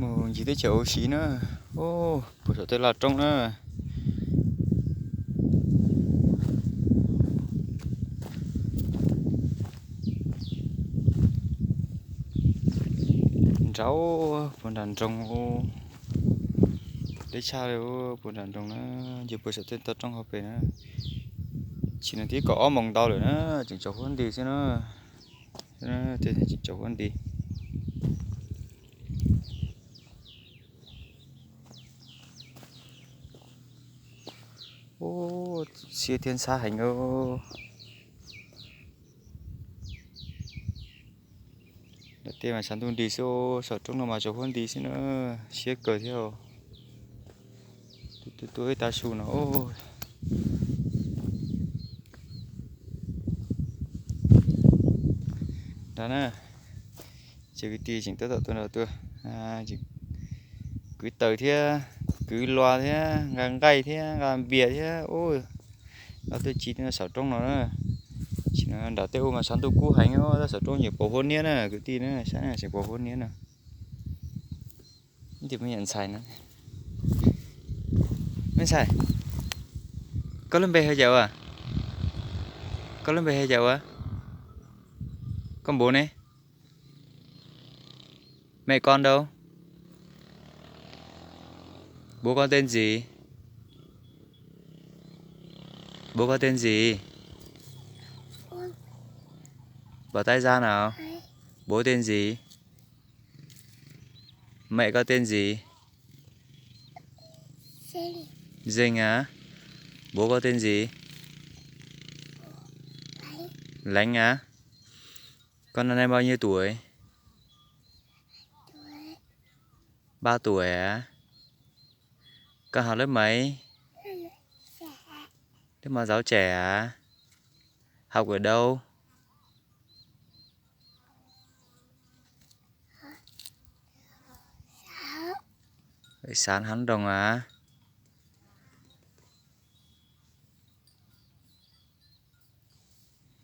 Mus ncig teb chaws ua si na. Puag saum tej laj roob na. Nrau puag nram nroog, deb tshaj li puag nram nroog na. Ncig puag saum tej toj roob hauv pes na. Tsim no twb kaum ob moos ntau lawm na, tseem tsaus huab nti xwb na. Tseem tsaus huab nti. Ub, siab thiab ntxhab heev. Nram tej mas tshav ntuj nti xwb, saum roob no mas tsaus huab nti xwb na, siab kawg thiab. Tus tua ib tav su no. Nrad na, ces kwv tij tseem tab tom tuaj nrad tuaj, kwv taws thiab, kwv lua thiab, nqa nqaij thiab, nqa npias thiab, ub, nqa tuaj ci saum roob no na. Tsim no nram tej ub mas tshav ntuj kub heev, tab saum roob yeej pos huab niab na kwv tij na, saib tseem pos huab niab na. Ib tug me nyuam ntxhais no. Me ntxhais, koj lub npe hu cas ua? Koj lub npe hu cas ua? Koj npu ne? Mẹ con đâu? Bố con tên gì? Bố con tên gì? Bỏ tay ra nào. Bố tên gì? Mẹ con tên gì? Dinh hả? Bố con tên gì? Lánh hả? Con năm nay bao nhiêu tuổi? Ba tuổi hả? Con học lớp mấy? Lớp mẫu giáo trẻ hả? Học ở đâu? Ở xã Hán Đồng hả?